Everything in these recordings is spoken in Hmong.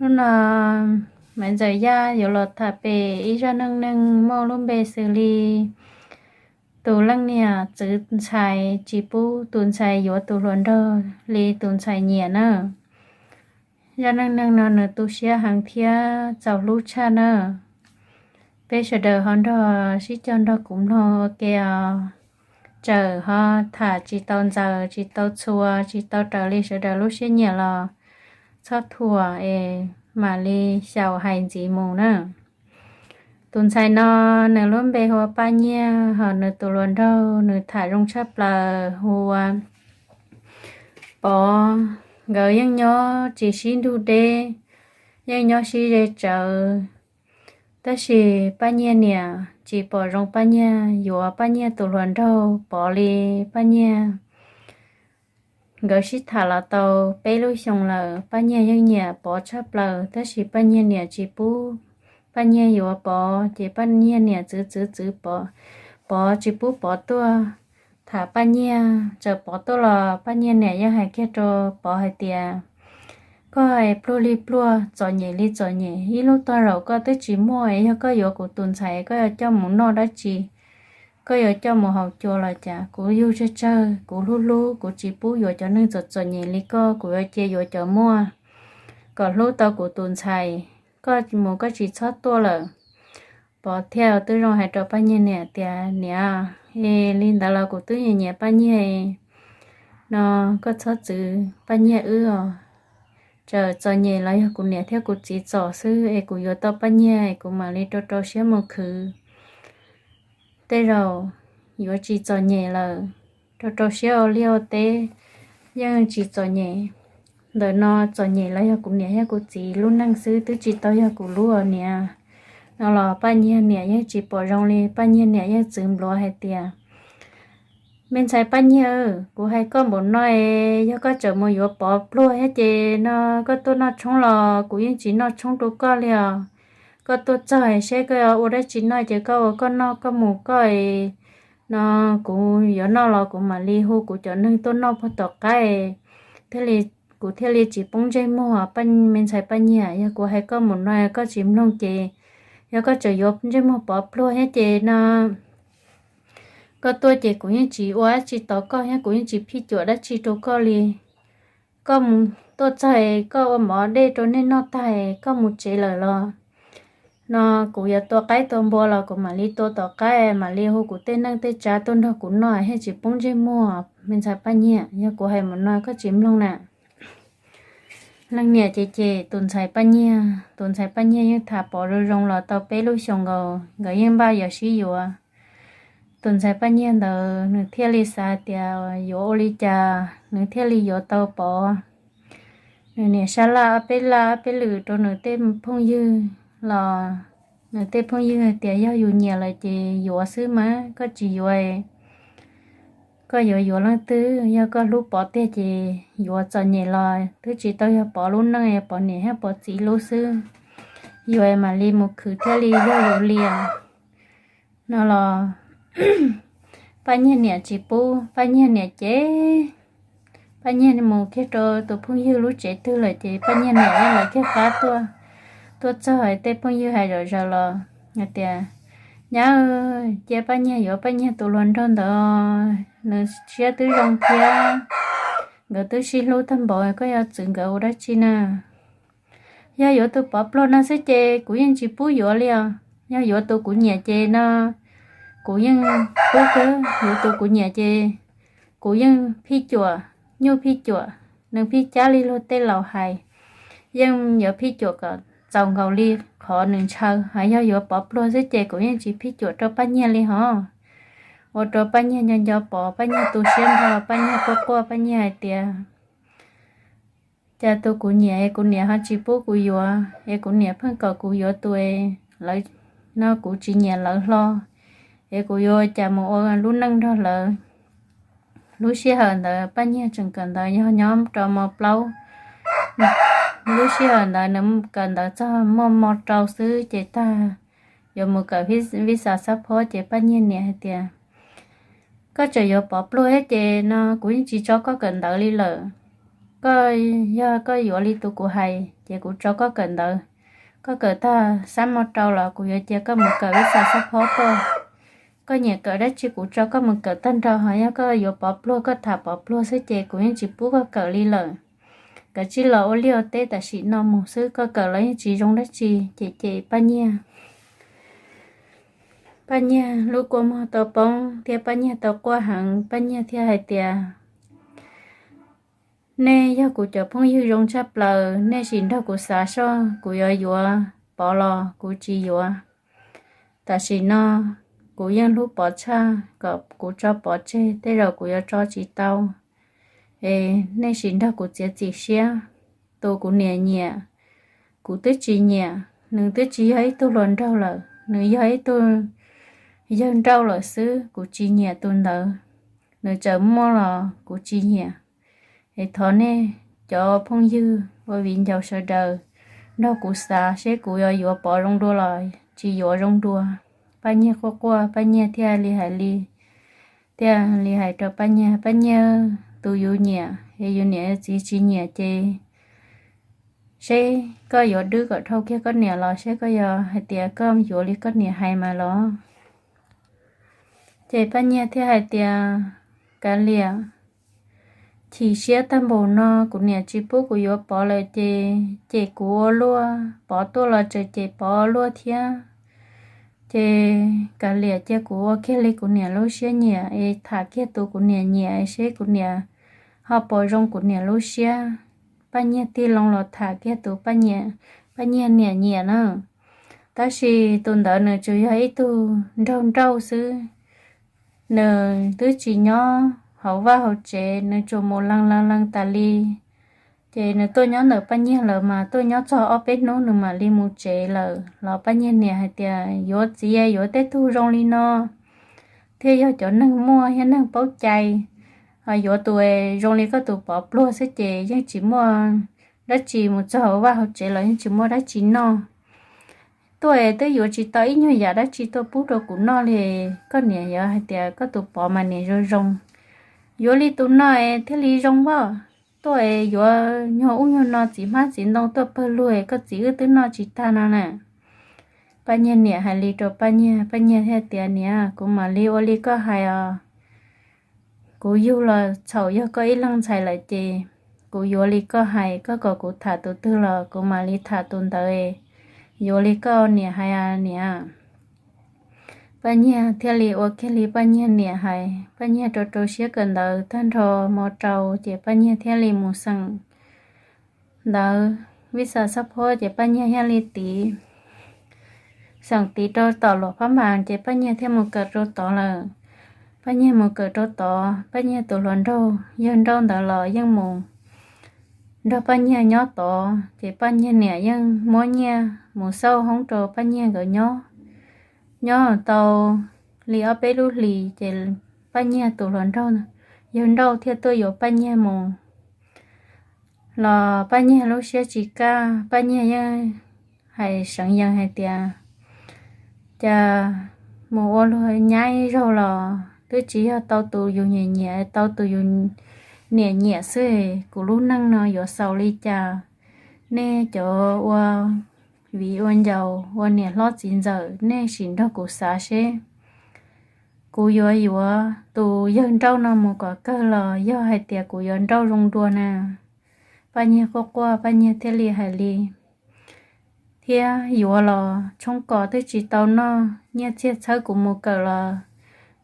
Hnub no Maiv Ntxawm Yaj yuav los tham pem ib zaj neej neeg muaj lub npe xws li tus leej niam txwv ntxhais tsis pub tus ntxhais yuav tus hluas nraug li tus ntxhais nyiam na. Zaj neej neeg no nws tu siab heev thiab txaus hlub tshaj na. Peb sawv daws ho nrog sib cog nrog kuv mloog ua ke os. Txawm ho tham tsis tau ntxaws, tsis tau txhua, tsis tau raws li sawv daws lub siab nyiam los txhob thuam es mam li xyaum hais ntxiv mus na. Tus ntxhais no nws lub npe hu ua Paj Nyiag, ho nws tus hluas nraug nws tham zoo tshaj plaws hu ua Pov. Nkawd yeej nyob tsis sib ntug deb, yeej nyob sib ze tsawv. Tab sis Paj Nyiag niam tsis pom zoo Paj Nyiag yuav Paj Nyiag tus hluas nraug Pov li. Paj Nyiag, nkawd sib tham los tau peb lub xyoos lawm, Paj Nyiag yeej nyiam Pov tshaj plaws, tab sis Paj Nyiag niam tsis pub Paj Nyiag yuav Pov, ces Paj Nyiag niam txwv txwv txwv Pov, Pov tsis pub Pov tuaj. Tham Paj Nyiag, txawm Pov tuaj los Paj Nyiag niam yeej hais kiag rau Pov hais tias, koj pluag li pluag, txom nyem li txom nyem, ib lub tog zaum koj twb tsis muaj, yog koj yuav kuv tus ntxhais koj yuav coj mus noj dab tsi? Koj yuav coj mus haus cua los cas? Kuv yug tsawg tsawg, kuv hlub hlub, kuv tsis pub yuav cov neeg txom txom nyem li koj, kuv yuav cia yuav cov muaj kom hlub tau kuv tus ntxhais. Koj mus koj tsis txhob tuaj lawm. Pov thiaj twb zoo hais rau Paj Nyiag niam tias, niam, li ntawd los kuv twb nyiam nyiam Paj Nyiag no, koj txhob txwv Paj Nyiag wb os. Txawm txom nyem los yog kuv niam thiab kuv txiv txom xwb es kuv yuav tau Paj Nyiag es kuv mam li rau rau siab mus khwv. Tej zaum yuav tsis txom nyem lawm, rau rau siab ua liaj ua teb yeej tsis txom nyem. Ntawm no txom nyem los yog kuv niam thiab kuv txiv lub neej xwb, twb tsis tau yog kuv lub os niam. No los Paj Nyiag niam yeej tsis pom zoo li, Paj Nyiag niam yeej txwv npluav hais tias, me ntxhais Paj Nyiag, kuv hais koj npaum no es, yog koj tseem mus yuav Pov pluag thiab ces no koj tuaj noj tshoob los kuv yeej tsis noj tshoob rau koj li os. Koj tuaj txog seb koj ua dab tsi noj ces koj ua koj noj, koj mus koj no, kuv yuav noj los kuv mam li hu kuv cov neeg tuaj noj puag tom qab, thiaj li, kuv thiaj li tsis poob ntsej muag. Me ntxhais Paj Nyiag, yog kuv hais koj npaum no koj tsis mloog ces, yog koj tseem yuav ntsej muag Pov pluag thiab ces no koj tuaj ces kuv yeej tsis ua dab tsi tos koj thiab kuv yeej tsis phij cuam dab tsi rau koj li. Koj mus tuaj txog koj ua mov dej rau nej noj tag koj mus tsev lawm los no kuv yuav tua qaib tua npua los kuv mam li tua tom qab, mam li hu kuv tej neej tej tsav tuaj nrog kuv noj thiaj tsis poob ntsej muag. Me ntxhais Paj Nyiag, yog kuv hais mus no koj tsis mloog na. Leej niam ces cem tus ntxhais Paj Nyiag. Tus ntxhais Paj Nyiag yeej tham Pov zoo zoo los tau peb lub xyoos nkaus, nkawd yeej npaj yuav sib yuav. Tus ntxhais Paj Nyiag ntawd nws thiaj li xav tias yuav ua li cas nws thiaj li yuav tau Pov. Nws niam sab laj ob peb laj ob peb lwm rau nws tej phooj ywg los nws tej phooj ywg hais tias yog yus nyiam lawm ces yuav xwb mas, koj tsis yuav, koj yuav yuav leej twg? Yog koj hlub Pov tiag ces yuav, txom nyem los twb tsis tau yog Pov lub neej, Pov niam thiab Pov txiv lub xwb. Yuav mam li mus khwv thiaj li yog yus li no los Paj Nyiag niam tsis pub, Paj Nyiag niam ces Paj Nyiag mus kiag rau tus phooj ywg lub tsev twg lawm ces Paj Nyiag niam yeej lawv kiag qab tuaj. Tuaj txog tej phooj ywg hais zom zaws los hais tias, nyab, cia Paj Nyiag yuav Paj Nyiag tus hluas nraug ntawd, nws siab twb zoo thiab, nkawd twb sib hlub tag npaum, koj yuav txwv nkawd ua dab tsi na? Yog yuav tus Pov pluag no xwb ces kuv yeej tsis pub yuav li os. Yog yuav tus kuv nyiam ces no kuv yeej pub kawg, yuav tus kuv nyiam ces kuv yeej phij cuam, nyuj phij cuam, nws phij cab li luag tej laus hais, yeej yuav phij cuam kom txaus nkaus li qhov nws ntshaw. Hos yog yuav Pov pluag xwb ces kuv yeej tsis phij cuam rau Paj Nyiag li hos. Ua rau Paj Nyiag nco nco Pov, Paj Nyiag tu siab nrho, Paj Nyiag quaj quaj, Paj Nyiag hais tias, cas tus kuv nyiam es kuv niam ho tsis pub kuv yuav, es kuv niam pheej kom kuv yuav tus lawv, no kuv tsis nyiam lawv hlo, es kuv yuav ua cas mus ua lub neej nrog lawv? Lub sij hawm ntawd Paj Nyiag tseem kawm ntawv yog nyob rau mo plaub. Lub sij hawm ntawd nws kawm ntawv txog muaj mo rau xwb ces tag yuav mus kawm vij xas xab phob ces Paj Nyiag niam hais tias, koj tseem yuav Pov pluag thiab ces no kuv yeej tsis tso koj kawm ntawv li lawm. koj, yog koj yuav li tus kuv hais ces kuv tso koj kawm ntawv. Koj kawm tag xab mo rau los kuv yuav cia koj mus kawm ib xav xab phob tuaj. Koj nyiam kawm dab tsi kuv tso koj mus kawm tag nrho, ho yog koj yuav pov pluag koj tham pov pluag xwb ces kuv yeej tsis pub koj kawm li lawm. Kav tsij los ua liaj ua teb tam sim no mus xwb, koj kawm los yeej tsis zoo dab tsi. Ces ces Paj Nyiag, Paj Nyiag lub kua muag tau poob thiab Paj Nyiag tau quaj heev, Paj Nyiag thiaj hais tias, nej yog kuv cov phooj ywg zoo tshaj plaws, nej sim nrog kuv xav soj, kuv yuav yuav Pov los kuv tsis yuav. Tam sim no kuv yeej hlub Pov tshaj, kom kuv tso Pov tseg tej zaum kuv yuav tso tsis tau. Es nej sim nrog kuv txiav txim siab. Tus kuv niam nyiam, kuv twb tsis nyiam, nws twb tsis yog ib tug hluas nraug lawm, nws yog ib tug yawg nrauj lawm xwb, kuv tsis nyiam tus ntawd. Nws txawm muaj los kuv tsis nyiam. Es thov nej cov phooj ywg ua viv ncaus sawv daws nrog kuv xav seb kuv yuav yuav Pov zoo dua los tsis yuav zoo dua. Paj Nyiag quaj quaj, Paj Nyiag thiaj li hais li, thiaj li hais rau Paj Nyiag, Paj Nyiag, tus yus nyiam es yus niam yus txiv tsis nyiam ces seb koj yuav dwb kom dhau kiag koj niam los seb koj yuav hais tias koj yuav li koj niam hais mas los. Ces Paj Nyiag thiaj hais tias, kav liam, chim siab tag npaum no kuv niam tsis pub kuv yuav Pov lawm ces cem kuv ua luaj, Pov tuaj los tseem cem Pov ua luaj thiab. Ces kav liam cia kuv ua kiag li kuv niam lub siab nyiam es tham kiag tus kuv niam nyiam seb kuv niam ho puas zoo kuv niam lub siab. Paj Nyiag tig loo los tham kiag tus Paj Nyiag niam nyiam na. Tab sis tus ntawd nws tsuas yog ib tug nraug nrauj xwb, nws twb tsis nyob hauv vaj hauv tsev, nws tsuas mus lees lees lees tas li. Ces nws tuaj nyob ntawm Paj Nyiag lawm mas tuaj nyob txog ob peb hnub nws mam li mus tsev lawm los Paj Nyiag niam hais tias, yuav txiv yuav tej tug zoo li no thiaj yog cov neeg muaj thiab neeg paub cai. Ho yuav tus zoo li koj tus Pov pluag xwb ces yeej tsis muaj dab tsi, mus txog hauv vaj hauv tsev los yeej tsis muaj dab tsi noj. Tuaj es twb yuav tsis tau ib nyuag yam dab tsi tuaj pub rau kuv noj li. Koj niam yuav hais tias koj tus Pov mas niam zoo zoo, yuav li tus no es thiaj li zoo as. Tuaj es yuav nyuag ub nyuag no txiv hmab txiv ntoo tuaj pawg lug es koj txiv wb twb noj tsis tag no na. Paj Nyiag niam hais li rau Paj Nyiag, Paj Nyiag thiaj tias, niam, kuv mam li ua li koj hais os. Kuv yug los txhaum yog koj ib leeg ntxhais lawm ces kuv yuav li koj hais, koj kom kuv tham tus twg los kuv mam li tham tus ntawd, yuav li koj niam hais niam. Paj Nyiag thiaj li ua kiag li Paj Nyiag niam hais, Paj Nyiag rau rau siab kawm ntawv tag nrho hmo rau ces Paj Nyiag thiaj li mus xeem ntawv vij xas xab phob ces Paj Nyiag thiaj li tiv xeem tiv rau tom luam phab npas ces Paj Nyiag thiaj mus kawm rau tod lawm. Paj Nyiag mus kawm rau tod, Paj Nyiag tus hluas nraug yawg nrauj ntawd los yeej mus nrog Paj Nyiag nyob tod ces Paj Nyiag niam yeej muab nyiaj mus xauj hoob rau Paj Nyiag nkawd nyob. Nyob tau li ob peb lub hlis ces Paj Nyiag tus hluas nraug yawg nrauj thiaj tuaj yuav Paj Nyiag mus los Paj Nyiag lub siab tsis kaj, Paj Nyiag yeej hais seev yees hais tias, cas mus ua luag nyab ib zaug los twb tsis yog tau tus yus nyiam nyiam, tau tus yus niam nyiam xwb, kuv lub neej no yuav xaus li cas? Nej cov ua viv ua ncaus ua niam hlob txiv ntxawm, nej sim nrog kuv xav seb kuv yuav yuav tus yawg nrauj no mus kom kawg los yog hais tias kuv yuav nrauj zoo dua na. Paj Nyiag quaj quaj, Paj Nyiag thiaj li hais li, thiab yuav los tshoob kos twb tsis tau noj, nyiaj txiag txhawb kuv mus kawm los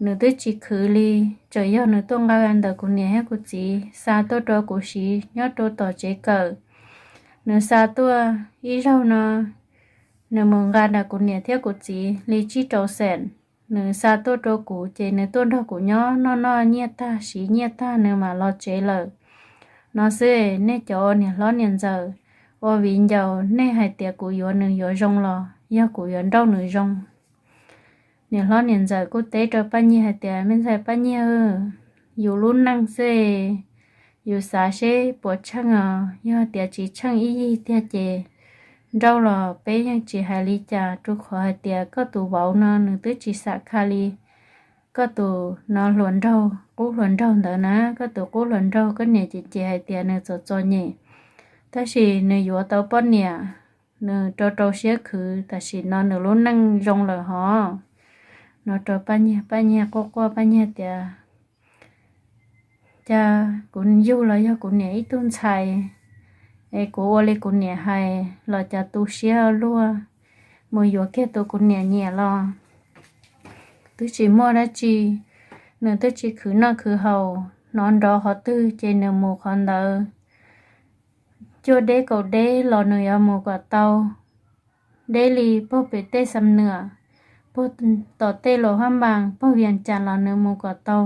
nws twb tsis khwv li. Tseem yog nws tuaj nqa ntawm kuv niam thiab kuv txiv xa tuaj rau kuv siv nyob rau tom tsev kawm. Nws xa tuaj ib zaug no, nws mus nqa ntawm kuv niam thiab kuv txiv li tsib rau xees. Nws xa tuaj rau kuv ces nws tuaj nrog kuv nyob noj noj nyiaj tag siv nyiaj tag nws mam los tsev lawm no xwb. Nej cov ua niam hlob niam ntxawm ua viv ncaus, nej hais tias kuv yuav nws yuav zoo los yog kuv yuav nrauj nws zoo? Niam hlob niam ntxawm kuj teb rau Paj Nyiag hais tias, me ntxhais Paj Nyiag, yus lub neej xwb, yus xav seb puas tsheej os. Yog tias tsis tsheej ib yig tiag ces nrauj los peb yeej tsis hais li cas, rau qhov hais tias koj tus vauv no nws twb tsis xam kha li. koj tus no hluas nraug, qub hluas nraug ntawd na, koj tus qub hluas nraug koj niam ces ces hais tias nws txom txom nyem, tab sis nws yuav tau poj niam, nws rau rau siab khwv, tam sim no nws lub neej zoo lawm hov. No rau Paj Nyiag, Paj Nyiag quaj quaj, Paj Nyiag tias, Cas kuv yug los yog kuv niam ib tug ntxhais, es kuv ua li kuv niam hais los cas tu siab luaj, mus yuav kiag tus kuv niam nyiam los twb tsis muaj dab tsi, nws twb tsis khwv noj khwv haus, hnov nrov qhov twg ces nws mus qhov ntawd. Cuaj deb kaum deb los nws yuav mus kom tau, deb li pog pem tej Xam Nuam, pog tom tej Luas Phab Npas, pog Vias Cas los nws mus kom tau,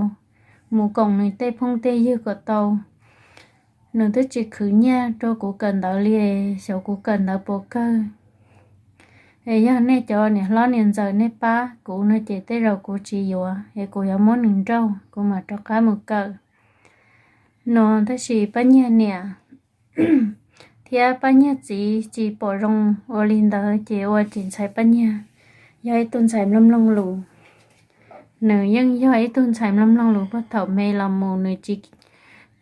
mus koom nws tej phooj tej ywg kom tau. Nws twb tsis khwv nyiaj rau kuv kawm ntawv li, xyov kuv kawm ntawv puas kawg. Es yog nej cov niam hlob niam ntxawm nej pab kuv no ces tej zaum kuv tsis yuav, es kuv yuav muab nws nrauj, kuv mam rov qab mus kawm. No tab sis Paj Nyiag niam thiab Paj Nyiag txiv tsis pom zoo ua li ntawd ces ua tsis ntxhais Paj Nyiag yog ib tug ntxhais mloog mloog lus. Nws yeej yog ib tug ntxhais mloog mloog lus, puag thaum me los mus nws tsis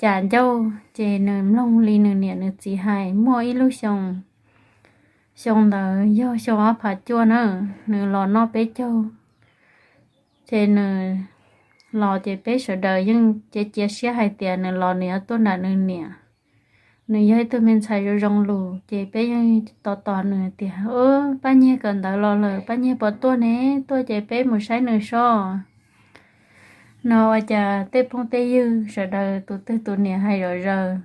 cas ncauj ces nws mloog li nws niam nws txiv hais. Muaj ib lub xyoo, xyoo ntawd yog xyoo ob phav cuaj na, nws los noj peb caug, ces nws los ces peb sawv daws yeej cia cia siab hais tias nws los nws yuav tuaj nram nws niam. Nws yog ib tug me ntxhais zoo zoo lus ces peb yeej tos tos nws tias, Paj Nyiag kawm ntawv los lawm, Paj Nyiag puas tuaj ne? Tuaj ces peb mus saib nws soj. No ua cas tej phooj tej ywg sawv daws tus twg tus niam hais zom zaws,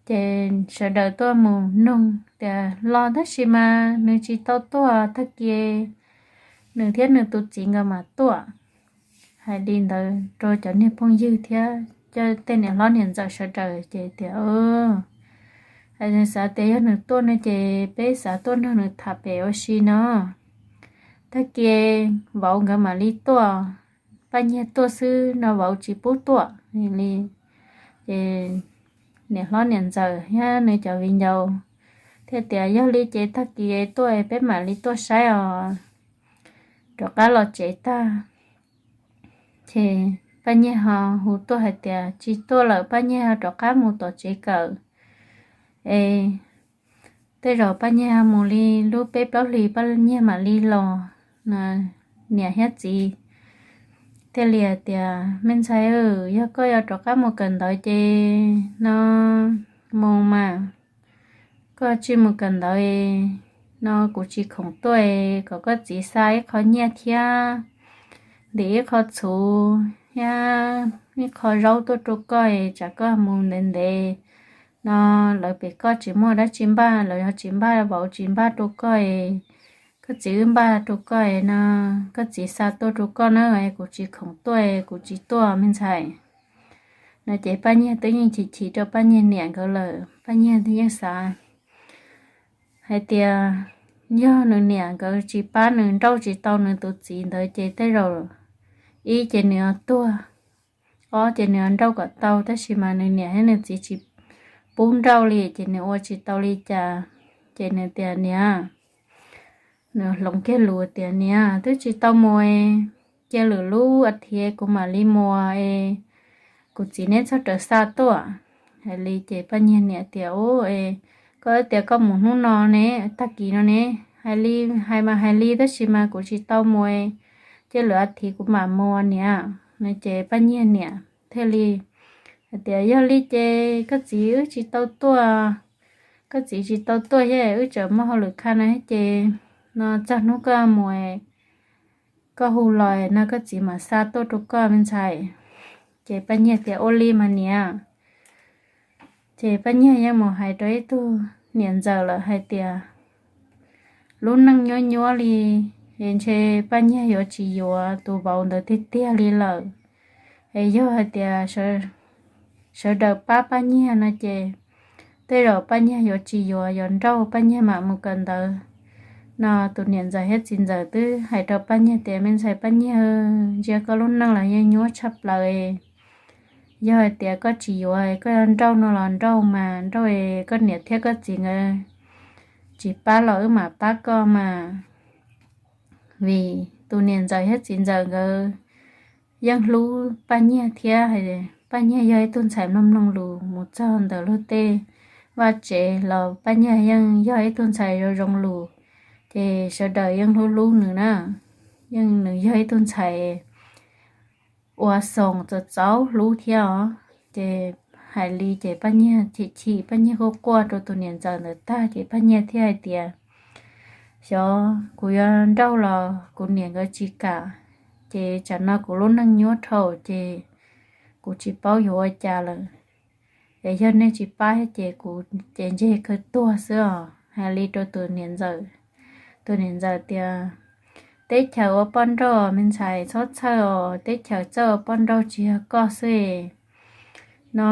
ces sawv daws tuaj mus nug tias los, tab sis mas nws tsis tau tuaj, tag kis nws thiab nws tus txiv nkawd mam tuaj. Hais li ntawd rau cov niag phooj ywg thiab cov tej niam hlob niam ntxawm sawv daws ces tias, Hais xav tias yog nws tuaj no ces peb xav tuaj nrog nws tham pem ua si no. Tag kis vauv nkawd mam li tuaj, Paj Nyiag tuaj xwb no vauv tsis pub tuaj li. Ces niam hlob niam ntxawm thiab nws cov viv ncaus thiaj tias, Yog li ces tag kis tuaj peb mam li tuaj saib os. Rov qab los tsev tag, ces Paj Nyiag ho hu tuaj hais tias tsis tuaj lawm, Paj Nyiag rov qab mus tom tsev kawm es tej zaum Paj Nyiag mus li lub peb plaub hlis Paj Nyiag mam li los. Niam thiab txiv thiaj li hais tias, Me ntxhais, yog koj yuav rov qab mus kawm ntawv ces no mus mas, koj tsis mus kawm ntawv no kuv tsis khoom tuaj, kom koj txiv xa ib qho nyiaj thiab ntim ib qho txhuv thiab ib qho zaub tuaj rau koj, tsam koj mus ntev ntev no lawv pem koj tsis muaj dab tsi npaj, lawv yog tsis npaj vauv tsis npaj rau koj, koj txiv wb npaj rau koj no, koj txiv xa tuaj rau koj na, kuv tsis khoom tuaj, kuv tsis tuaj me ntxhais. No ces Paj Nyiag twb yeej chim chim rau Paj Nyiag niam nkawd lawm, Paj Nyiag yeej xav hais tias yog nws niam nkawd tsis pab nws, nrauj tsis tau nws tus txiv ntawd ces tej zaum ib ces nws tuag, ob ces nws nrauj kom tau, tab sis mas nws niam thiab nws txiv tsis pub nrauj li ces nws ua tsis tau li cas. Ces nws tias, Niam, nws hloov kiag lus tias, Niam, twb tsis tau mus, cia lwm lub a thiv kuv mam li mus es kuv txiv neb txhob rawm xa tuaj. Hais li ces Paj Nyiag niam tias, Ub, koj tias koj mus hnub no ne, tag kis no ne, hais li, hais mas hais li tab sis mas kuv tsis tau mus, cia lwm a thiv kuv mam mus niam. No ces Paj Nyiag niam thiaj li hais tias, Yog li ces koj txiv wb tsis tau tuaj, koj txiv tsis tau tuaj thiab wb tseem muaj hauj lwm kha no ces no txog hnub koj mus, koj hu los no koj txiv mam xa tuaj rau koj me ntxhais. Ces Paj Nyiag tias, Ua li mas niam. Ces Paj Nyiag yeej mus hais rau ib tug niam ntxawm lawm hais tias, Lub neej nyuab nyuab li es ntshe Paj Nyiag yuav tsis yuav tus vauv ntawd tiag tiag li lawm. Es yog hais tias sawv daws pab Paj Nyiag no ces tej zaum Paj Nyiag yuav tsis yuav, yuav nrauj Paj Nyiag mam mus kawm ntawv. No tus niam ntxawm thiab txiv ntxawm twb hais rau Paj Nyiag tias, Me ntxhais Paj Nyiag, ntsia koj lub neej los yeej nyuab tshaj plaws. Yog hais tias koj tsis yuav, koj yuav nrauj no los nrauj mas nrauj es koj niam thiab koj txiv nkawd tsis pab los wb mam pab koj mas. Vim tus niam ntxawm thiab txiv ntxawm nkawd yeej hlub Paj Nyiag thiab. Paj Nyiag yog ib tug ntxhais mloog mloog lus, mus txog ntawm luag tej vaj tsev los Paj Nyiag yeej yog ib tug ntxhais zoo zoo lus, ces sawv daws yeej hlub hlub nws na. Yeej nws yog ib tug ntxhais ua xoom txaus txaus hlub thiab os. Ces hais li ces Paj Nyiag chim chim, Paj Nyiag quaj quaj rau tus niam ntxawm ntawd tag ces Paj Nyiag thiaj hais tias, xyov kuv yuav nrauj los kuv niam nkawd tsis kam, ces tsam no kuv lub neej nyuaj dhau ces kuv tsis paub yuav ua cas lawm. Es yog nej tsis pab ces kuv ces ntseg kawg tuag xwb os. Hais li rau tus niam ntxawm. Tus niam ntxawm tias, teb chaws ua poj nrauj me ntxhais txhob txhawj os, teb chaws txawj ua poj nrauj tsis yog koj xwb no,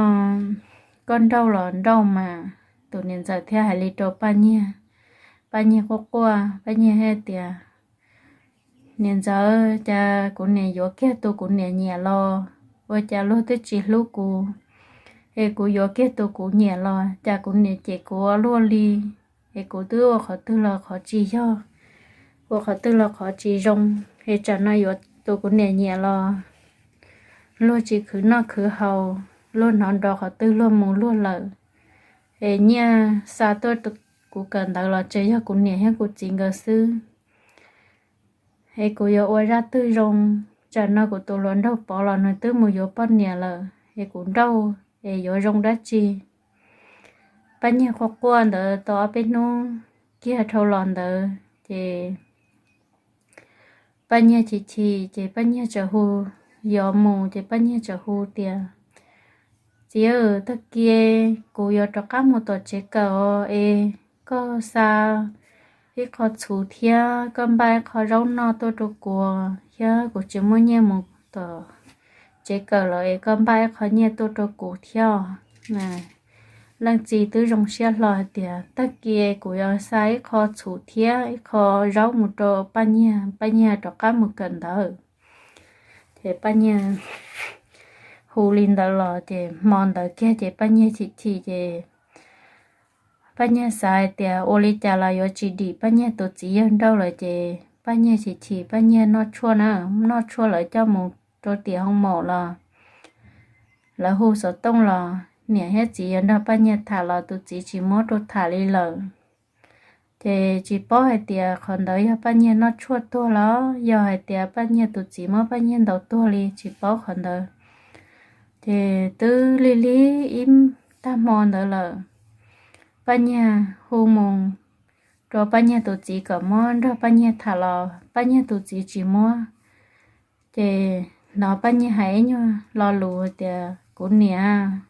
koj nrauj los nrauj mas. Tus niam ntxawm thiaj hais li rau Paj Nyiag. Paj Nyiag quaj quaj, Paj Nyiag thiaj tias, niam ntxawm, cas kuv niam yuav kiag tus kuv niam nyiam los, ua cas luag twb tsis hlub kuv, es kuv yuav kiag tus kuv nyiam los cas kuv niam cem kuv ua luaj li, es kuv twb ua qhov twg los qhov tsis yog, ua qhov twg los qhov tsis zoo, es tsam no yuav tus kuv niam nyiam los luag tsis khwv noj khwv haus, luag hnov nrov qhov twg luag mus luag lawm. Es nyiaj xa tuaj kuv kawm ntawv los tsuas yog kuv niam thiab kuv txiv nkawd xwb. Es kuv yuav ua zaj twg zoo, tsam no kuv tus hluas nraug Pov los nws twb mus yuav poj niam lawm, es kuv nrauj es yuav zoo dab tsi? Paj Nyiag quaj quaj ntawd tau ob peb hnub kiag dhau los ntawd ces Paj Nyiag chim chim ces Paj Nyiag txawm hu, yuav mus ces Paj Nyiag txawm hu tias, txiv, tag kis kuv yuav rov qab mus tom tsev kawm os, es koj xa ib qho txhuv thiab koj npaj ib qho zaub noj tuaj rau kuv thiab, kuv tsis muaj nyiaj mus tom tsev kawm los es koj npaj ib qho nyiaj tuaj rau kuv thiab. Leej txiv twb zoo siab hlo hais tias, tag kis kuv yuav xa ib qho txhuv thiab ib qho zaub mus rau Paj Nyiag, Paj Nyiag rov qab mus kawm ntawv. Ces Paj Nyiag hu li ntawd los ces hmo ntawd kiag ces Paj Nyiag chim chim ces Paj Nyiag xav hais tias ua li cas los yuav tsis dim Paj Nyiag tus txiv yawg nrauj lawm ces Paj Nyiag chim chim, Paj Nyiag noj tshuaj na, noj tshuaj lawv coj mus rau tim hoo maum los lawv hu xov tooj los niam thiab txiv yuav nrog Paj Nyiag tham los tus txiv tsis muab rau tham li lawm. Ces tsis paub hais tias qhov ntawd yog Paj Nyiag noj tshuaj tuag los yog hais tias Paj Nyiag tus txiv muab Paj Nyiag ntaus tuag li, tsis paub qhov ntawd. Ces twb lig lig ib tag hmo ntawd lawm, Paj Nyiag hu mus rau Paj Nyiag tus txiv kom muab nrog Paj Nyiag tham los Paj Nyiag tus txiv tsis muab. Ces hnov Paj Nyiag hais ib nyuag lo lus tias, kuv niam,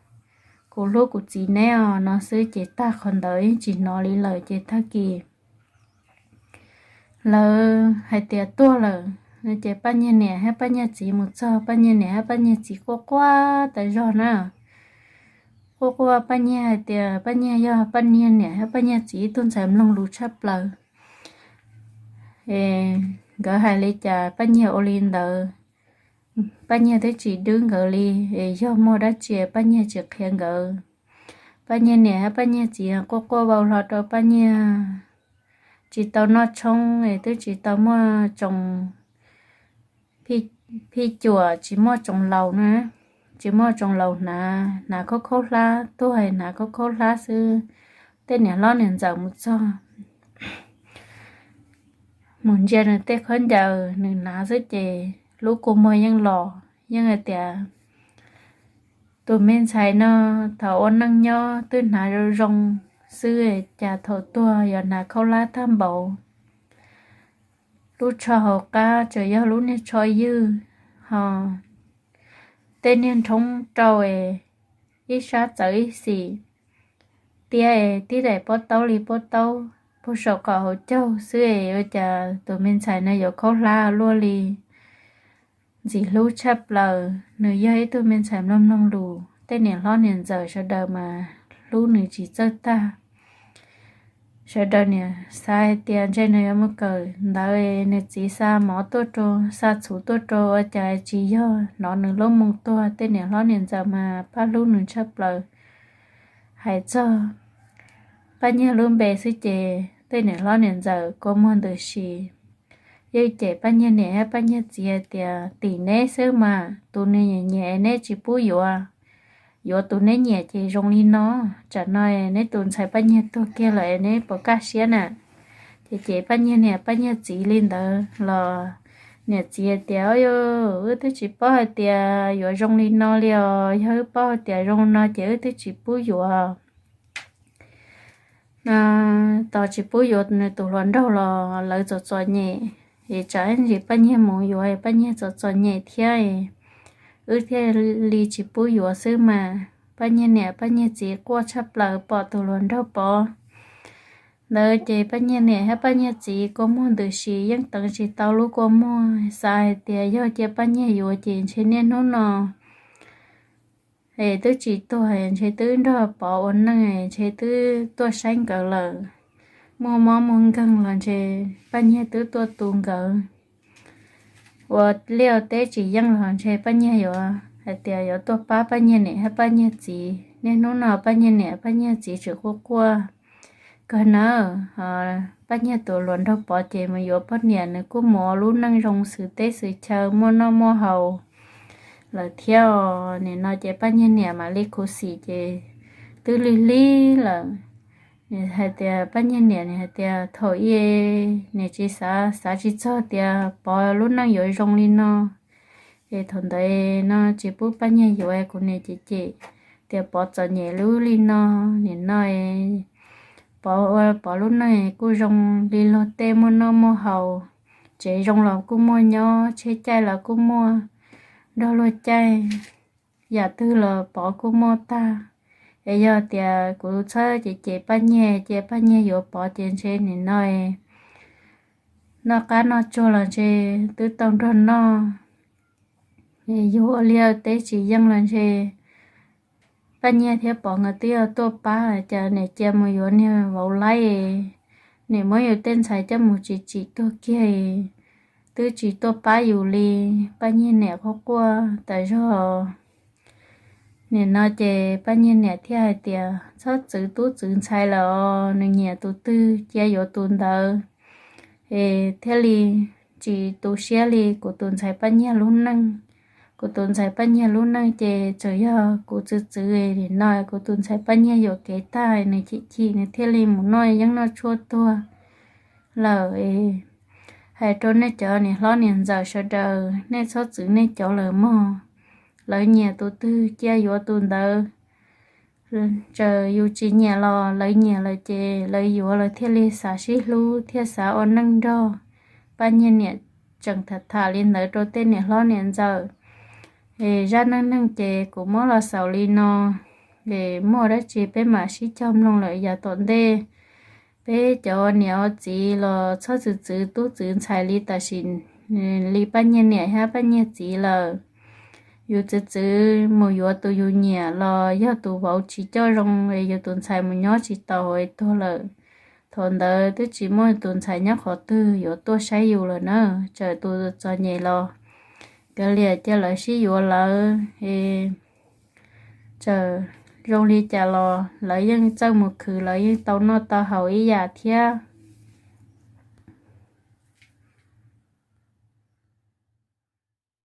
kuv hlub kuv txiv neb os no xwb ces tag qhov ntawd yeej tsis hnov li lawm. Ces tag kis lawv hais tias tuag lawm, ces Paj Nyiag niam thiab Paj Nyiag txiv mus txog, Paj Nyiag niam thiab Paj Nyiag txiv quaj quaj tas zog na. Quaj quaj, Paj Nyiag hais tias Paj Nyiag yog Paj Nyiag niam thiab Paj Nyiag txiv ib tug ntxhais mloog lus tshaj plaws. Es nkawd hais li cas Paj Nyiag ua li ntawd, Paj Nyiag twb tsis dwb nkawd li, es yog muaj dab tsi Paj Nyiag tsis qhia nkawd. Paj Nyiag niam thiab Paj Nyiag txiv quaj quaj vau hlo rau Paj Nyiag tsis tau noj tshoob es twb tsis tau muaj tsoos phij cuam, tsis muaj tsoos laus na, tsis muaj tsoos laus hnav, hnav khaub khaub hlab, tuag hnav khaub khaub hlab xwb. Tej niam hlob niam ntxawm mus txog, mus ntsia nws tej khaub ncaws nws hnav xwb ces lub kua muag yeej los, yeej hais tias, tus me ntxhais no thaum ua neej nyob twb hnav zoo zoo xwb, cas thaum tuag yuav hnav khaub hlab tag npaum. Lub tsho hauv qab tseem yog lub niag tsho ywj, ho tej niag nrhoob rau es ib sab txawv ib xim, tiab es tib daim pob taub li pob taub puag saum qaum hauv caug xwb es ua cas tus me ntxhais no yuav khaub hlab luaj li. Ntxim hlub tshaj plaws, nws yog ib tug me ntxhais mloog mloog lus, tej niam hlob niam ntxawm sawv daws mas hlub nws tsis txawj tag. Sawv daws niam xav hais tias ntshe nws yuav mus kawm ntawv, nws txiv xa mov tuaj rau, xa txhuv tuaj rau ua cas tsis yog, hnov nws lub moo tuag, tej niam hlob niam ntxawm mas pab hlub nws tshaj plaws. Hais txog Paj Nyiag lub npe xwb ces tej niam hlob niam ntxawm kua muag ntws si. Yeej cem Paj Nyiag niam thiab Paj Nyiag txiv hais tias, tim neb xwb mas tus nws nyiam nyiam neb tsis pub yuav, yuav tus neb nyiam ces zoo li no. Tsam no neb tus ntxhais Paj Nyiag tuag kiag lawm neb puas kaj siab na? Ces cem Paj Nyiag niam Paj Nyiag txiv li ntawd los niam txiv tias, o, wb twb tsis paub hais tias yuav zoo li no li os, yog wb paub hais tias zoo no ces wb twb tsis pub yuav tos tsis pub yuav nws tus hluas nraug los lawv txom txom nyem, es tsam ntsis Paj Nyiag mus yuav Paj Nyiag txom txom nyem thiab, wb thiaj li tsis pub yuav xwb mas. Paj Nyiag niam Paj Nyiag txiv quaj tshaj plaws pom tus hluas nraug pov ntawd ces Paj Nyiag niam thiab Paj Nyiag txiv kua muag ntws si yeej teev tsis tau lub kua muag, xav hais tias yog cia Paj Nyiag yuav ces ntshe niaj hnub no es twb tsis tuag, ntshe twb nrog pov ua neej, ntshe twb tuaj saib nkawd lawm. Muaj mob muaj nkeeg los ntshe Paj Nyiag twb tuaj tu nkawd. Ua liaj teb tsis yeej los ntshe Paj Nyiag yuav hais tias yuav tuaj pab Paj Nyiag niam thiab Paj Nyiag txiv. Niaj hnub no Paj Nyiag niam Paj Nyiag txiv tseem quaj quaj kawg nawb. Paj Nyiag tus hluas nraug pov ces mus yuav poj niam, nws kuj mus ua lub neej zoo xwm teb xwm chaw muaj noj muaj haus lawm thiab. Nim no ces Paj Nyiag niam mam li khuv xim ces twb lig lig lawm. Nws hais tias, Paj Nyiag niam nws hais tias thaum ub nws tsis xav, xav tsis txog tias pov lub neej yuav zoo li no. Es thaum ntawd no tsis pub Paj Nyiag yuav, kuv niam cem cem tias pov txom nyem lub li no. Nim no pov ua pov lub neej kuj zoo li luag tej, muaj noj muaj haus, tsev zoo los kuj muaj nyob, tsheb caij los kuj muaj nrog luag caij, yam twg los pov kuj muaj tag. Es yog tias kuv txhob cem cem Paj Nyiag, cia Paj Nyiag yuav pov ces ntshe nim no noj qab noj tsuag los ntshe twb tau nrog noj. Yus ua liaj teb tsis yeej los ntshe Paj Nyiag thiab pov nkawd twb yog tuaj pab, cas niam cia mus yuav niag vauv laib, niam muab yus tej ntxhais coj mus tsim tsim tuag kiag, twb tsis tuaj pab yus li. Paj Nyiag niam quaj quaj tas zog. Nim no ces Paj Nyiag niam thiaj hais tias txhob txwv tub txwv ntxhais lawm, nws nyiam tus twg cia yuav tus ntawd, es thiaj li tsis tu siab li kuv tus ntxhais Paj Nyiag lub neej. Kuv tus ntxhais Paj Nyiag lub neej ces txawm yog kuv txwv txwv, nim no kuv tus ntxhais Paj Nyiag yuam kev tag, nws chim chim nws thiaj li mus noj yeeb noj tshuaj tuag lawm. Hais rau nej cov niam hlob niam ntxawm sawv daws, nej txhob txwv nej cov lawm mog. Lawv nyiam tus twg cia yuav tus ntawd. Txawm yus tsis nyiam los lawv nyiam lawm ces lawv yuav, lawv thiaj li xav sib hlub thiaj xav ua neej nrog. Paj Nyiag niam tseem tham tham li ntawd rau tej niam hlob niam ntxawm. Es zaj neej neeg ces kuv muab los xaus li no, es muaj dab tsi peb mam sib cog mloog lawm yav tom ntej. Peb cov niam ua txiv los txhob txwv txwv tub txwv ntxhais li tam sim li Paj Nyiag niam thiab Paj Nyiag txiv lawm. Yus txwv txwv mus yuav tus yus nyiam los yog tus vauv tsis coj zoo, yus tus ntxhais mus nyob tsis tau hauv es tuag lawm, thaum ntawd twb tsis muaj tus ntxhais nyob qhov twg yuav tuaj saib yus lawm na. Txawm tus txom nyem los kav liam cia lawv sib yuav lawv. Txawm zoo li cas los lawv yeej txawj mus khwv, lawv yeej tau noj tau haus ib yam thiab.